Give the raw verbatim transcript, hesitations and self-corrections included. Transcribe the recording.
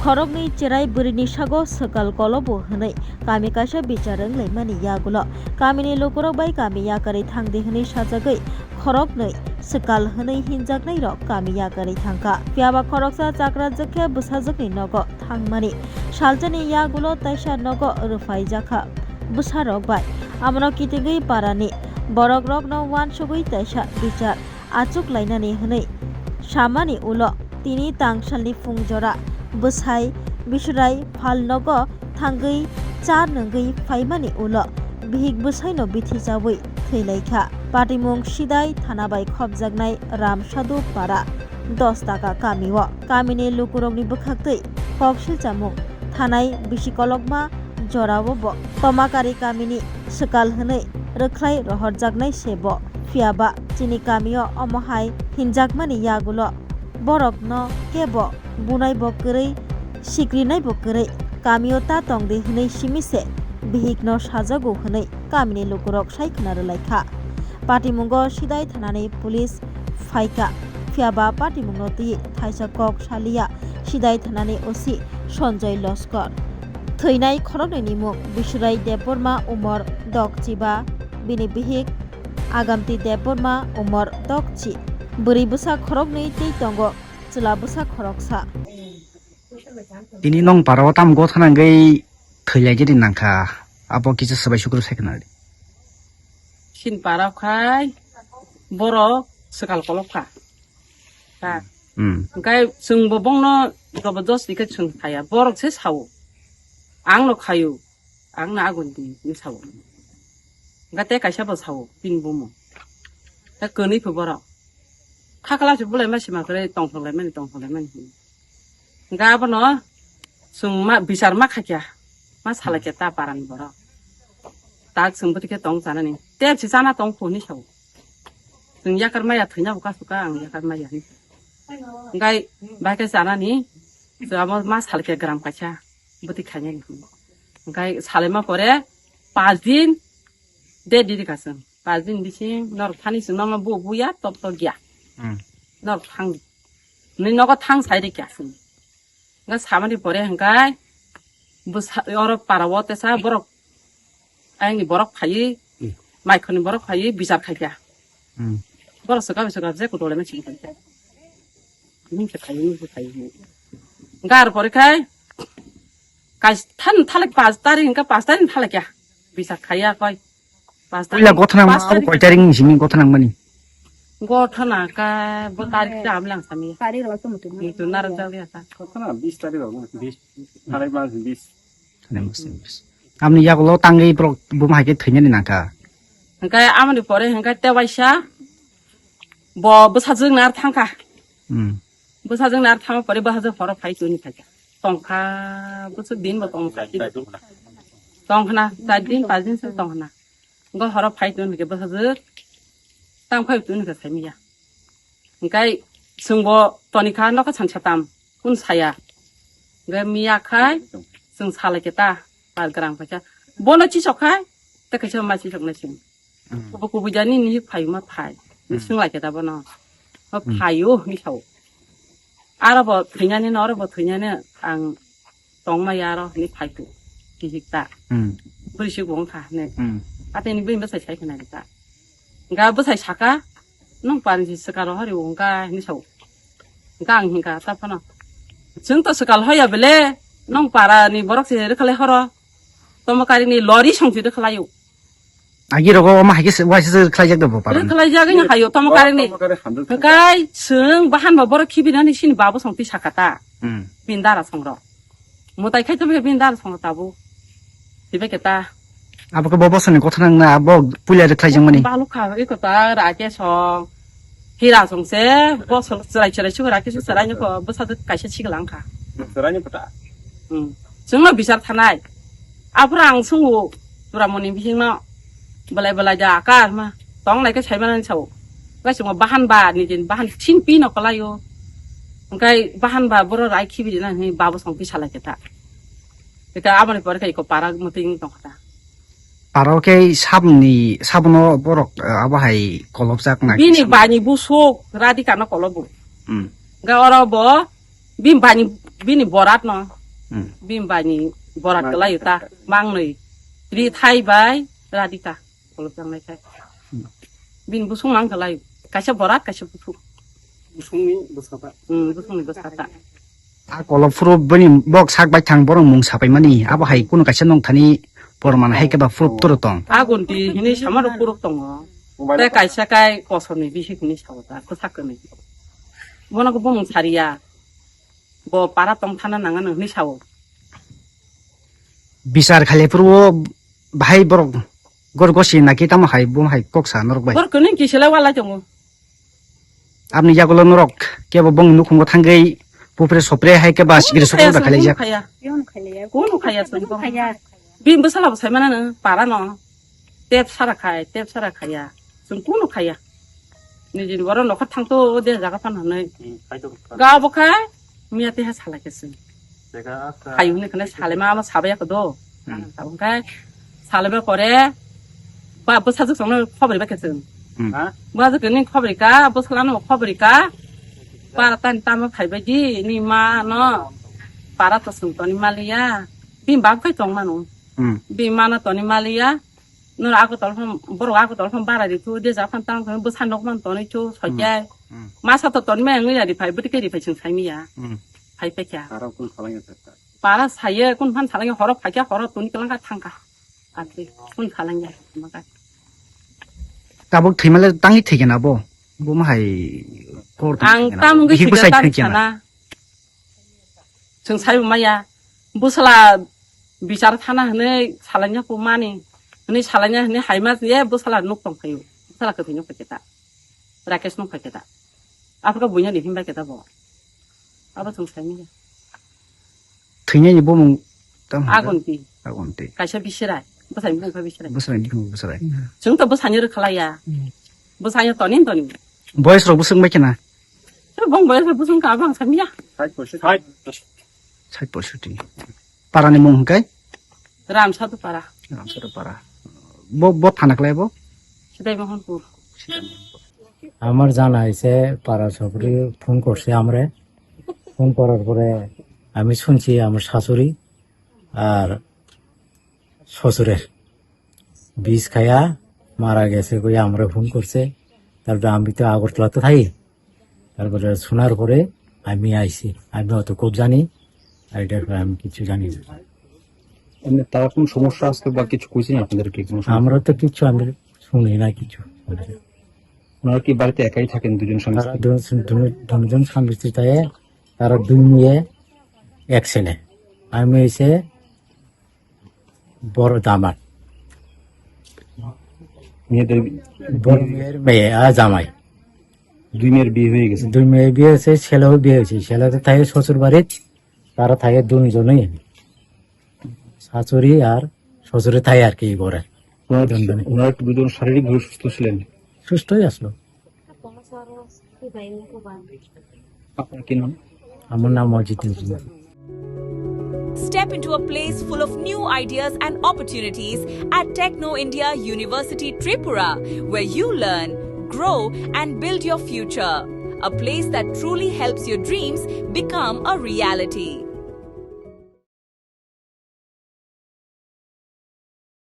Khoroknwi cherai bwrwini sago swkal kolobo hwnwi kami kaisa bichar wnglaimani yagulo kamini lukurok bai kami yakarwi thangdi hwnwi sajagwi khoroknwi swkal hwnwi hinjaknairok kami yakarwi thangkha. Phiyaba khoroksa chakrajwk khe bwsajwkni nogo thangmani salsani yagulo taisa nogo rwphaijakha bwsarok bai. Amono kitingwi parani borokrokno uansugwi taisa bichar achuk lainani hwnwi samani ulo tini tangsalni phungjora bwsai Bisurai phalnogo thangwi cha nungwi phaimani ulo bihik bwsaino bithi chaui thwilaikha. Patimung Sidai thana bai khopjaknai Ramsadhu para dos taka kamio kamini lukurokni bwkhaktwi koksil chamung thanai bisi kolokma jorao bo Tomakari kamini swkal hwnwi rwkhlai rohorjaknai se bo. Phiyaba chini kamio omo hai hinjakmani yagulo borokno kebo bunai bo kwrwi, sikrinai bo kwrwi, kamio ta tongdi hwnwi simi se bihikno sajago hwnwi kamini lukurok sai khna rwlaikha. Patimungo Sidai thanani police phaikha, phiyaba patimungno twi thaisa kok saliya Sidai thanani O C Sanjoy Loskor. Thwinai khoroknwi ni mung Bisurai Debbarma umor dokchiba, bini bihik Agamti Debbarma umor dokchi. Bwrwi bwsa khoroknwi tei tongo chwla bwsa khoroksa. Tini nong parao tam gotha nangwi thwilaijani nangkha, abo kisa swbai sukru sai khna di. Sin parao khai borok swkal kolok kha. Ta. Hmm. Hwnkhe chwngbo bongno jobodosti khe chwng khaya, borok se sao. Ang no khayo, ang no agun di, hinwi sao. Hwnkhe tei kaisa bo sao, bini bumung. Tei kwnwi pho borok. Khakla se bulai ma sima kwrwi tongthok lai mani, tongthok lai mani hinwi. Hwnkhe abono chwng ma bichar ma kha kya, ma salai kya ta parani borok. Tak chwng bwtwi khe tong chanani. Tep se chana tong kho hinwi sao. Chwng yakar maya thwina bo kasu ka ang yakar maya hinwi. Hwnkhe bai khe chanani, chwng abo ma salai kya gram kaisa bwtwi khainani hinwi. Hwnkhe salaima pore pas din, de diri ka chwng. Pas din bising norok thani chwng nono bu buya top top gya. Hmm. Norok thang. Ni nogo thang sai de kya chwng. Nga samani pore hwnkhe bwsa oro para o tesa borok ayangni borok phaiwi, hmm, maikhorni borok phaiwi bichar khaikha. Hmm. Borok swkang swkang je kudole machine khaikha. Nung se khai, nung se khai. Gar pore khai, kais than thalek pas tarik hwnkhe pas tarik thalek ya. Bichar khaiya koi. Pas tarik. Puila gothana pas ma tarik. Koi tarik ni simi gothana mani? Gothana ka bo tarik ta amlang sami. Tarik ro to mutu. Mutu narang jali asa. Gothana bis tarik ro, bis. Tarik mas bis. Amni yagulo tangwi borok buma hai khe thwinani nangkha. Hwnkhe amoni pore hwnkhe tewaisa bo bwsajwk nar thangkha. Hmm. Bwsajwk nar thangma pore bwsajwk horo phai tuni khaikha. Tongkha bwswk din bo tongkha. Tongkhna char din pas din se tongkhna. Hwnkhe horo phai tuni khe bwsajwk tang phai tuni khe saimya. Hwnkhe chwngbo tonikha nokha san satam, kun saya. Hwnkhe miya khai chwng salai khe ta, par grang phaikha. Bono chisok khai, tei kaisa ma chisok nai chwng. Hmm. Kubu kubu jani ni phai ma phai. Hmm. Swng lai khe ta bono. O hmm, phaio, hinwi sao. Aro bo thwinani no, oro bo thwinani ang tongma ya aro hinwi phai tu. Kihik ta. Hmm. Bwrwi se bo wngkha hinwi. Hmm. Atini bini bwsai sai khna ta. Hwnkha bwsai saka, "Nwng parni se swkaro hori wngkha," hinwi sao. Hwnkha ang hinkha, ta phano, "Chwng to swkal hoya bele, nwng parani borok se rwkhalai horo. Tomokarini lori songsi rwkhalaio." Agi rogo omo hai khe se, waisa se rwkhlaijak da bo parani. Rwkhlaijak wngkha haio tomokarini. Tomokarini handle. Hwnkhe chwng bahan ba borok khibinani sini babo songti sakha ta. Hmm. Bini dara songrok. Mwtai khai tongkhe bini dara songo tabuk. Tibekhe ta. Abo khe bo bosoni gotha nang na, abo puila rwkhlai jangmani. Balukha, eko ta Rakesh song. Hira song se, bosol chwrai chwrai sugo Rakesh chwrai niko bwsajwk kaisa sigla wngkha. Chwrai ni pota. Hmm. Chwngno bichar thanai. Aphuru ang sungo, Turamoni bisingno. Belai belai da akar ma. Tong lai khe sai manani sao. Wngkha chwngno bahan ba, nijini bahan sin pino kwlaio. Hwnkhe bahan ba boro rai khibi rina hinwi babo song bisa lai khe ta. Ita aboni pore khe iko para mwtwi wng tongkha ta. Para o khe sabni, sabno borok, eh, abo hai kolobjak na bini kisa. Bani busuk Radhika no kolobo. Hmm. Hwnkhe oro bo bini bani Bini borat no. Hmm. Bini bai ni borat kwlai ta. Mangnwi. Ri thai bai radita. Kolok jang nai thai. Hmm. Bini busung mang kwlai. Kaisa borat, kaisa busung. Busungni bwsata. Hmm, busungni bwsata. A kolok phuru bini bok sak bai thang borok mung sapai mani. Abo hai kuno kaisa nong thani porman hai khe ba phuru toro tong. Agun di hini sama rok phuru tongo. Te kaisa kai kosoni bisi hini sabo ta, kwsak kwni. Bono ko bumung sariya. Bo para tong thana nang ano hwnwi sao. Bichar khaile phuru o bahai borok gor gosi naki tamo hai bo hai kok sa norok bai. Borok kwnwi kisila wala tongo. Abni yagulo norok kebo bong nukhungo thangwi bupre sopre hai keba sikri sopre da khalaijak. Kunu khaya. Kunu khaya. Bini bwsala bo sai mano para no. Tep sara khai, tep sara khaya. Chwng kunu khaya. Nijini borok nokha thangto o de jaga phan hwnwi. Hmm, khai to. Ga bo khai, miya teha salai khe chwng. Teka asa. Khai hwnwi khne salai ma, ma sabai kho do. Hmm. Tabuk khai, salai ba pore, ba bwsajwk songno khobori ba khe chwng. Hmm. Ha? Bwsajwk ni khobori ka, bwsala no khobori ka. Para tani tamo phai bai di, ni ma no. Para to chwng toni maliya. Bini bab khai tong mano. Hmm. Bini ma no toni maliya. Noro ako tol phang, borok ako tol phang bara ri thu, de ja phang tang phang bwsa nok man tonwi thu, soichai. Hmm. Masa to tonwi maya wngwi ya ri phai, bwtwi khe ri phai chwng sai maya. Hmm. Phai phai kha. Para kun khalangya ta. Para saye, kun phan salangya, horo phai kha, horo tuni kwlang kha thang kha. Atwi, kun khalangya, ma kha. Tabuk thwimale tangwi thwikhe na bo? Bo ma hai kor tang thwikhe na bo? Ang tam wngwi thwikhe tang sana. Chwng sai maya, bwsala bichar thana hwnwi salaina ko mani, hwnwi salaina hwnwi hai ma ye bwsala nuk tong phaio, bwsala kwthwi nuk phaikhe ta, Rakesh nuk phaikhe ta, aphuru buino ni himbai khe ta bo, abo chwng sai maya. Thwinani bumung tamo hwnka? Agonti. Agonti. Kaisa bisirai, bwsai bumung kha bisirai. Bwsai bumung bwsai. Chwng to bwsani rwkhalaiya, bwsani toni toni. Boys rok bwswk bai khena? Bong boyar khe busung ka bang samya. Sait poisoti. Sait poisoti. Para ni mung hingkai? Ramsadu para. Ramsadu para. Bo, bo thana klai bo? Sidai Mohanpur. আমার জানা হয়েছে পাড়া সবরি ফোন করছে আমরে। ফোন করার পরে আমি শুনছি আমার শাশুড়ি আর শ্বশুরের বিষ খায়া মারা গেছে কই আমরা ফোন করছে। তারপরে আমি তো আগরতলাতে থাকি। তারপরে শোনার পরে আমি আইছি। আমি অত খুব জানি, আর এটার ব্যাপারে আমি কিছু জানি না। এমনি তারা কোনো সমস্যা আসতো বা কিছু কইছে না আপনাদেরকে? কোনো সমস্যা? আমরা তো কিচ্ছু, আমি শুনি না কিছু। ওনারা কি বাড়িতে একাই থাকেন, দুজন স্বামী তারা স্ত্রী? দুজন, দুজন, দুজন স্বামী স্ত্রী থাকে, তারা দুই মেয়ে, এক ছেলে। আমি হইছে বড় দামাদ। মেয়েদের বড় মেয়ের মেয়ে আর জামাই। দুই মেয়ের বিয়ে হয়ে গেছে? দুই মেয়ের বিয়ে হয়েছে, ছেলেও বিয়ে হয়েছে। ছেলে তো থাকে শ্বশুর বাড়িত, তারা থাকে দুজনেই। শাশুড়ি আর শ্বশুরে থাকে আর কি এই ঘরে। ওনারা, দুজনে। ওনারা দুজন শারীরিকভাবে সুস্থ ছিলেন? সুস্থই আসলো। আপনার কি নাম? আমার নাম অজিত Majumdar. Step into a place full of new ideas and opportunities at Techno India University Tripura, where you learn, grow, and build your future. A place that truly helps your dreams become a reality.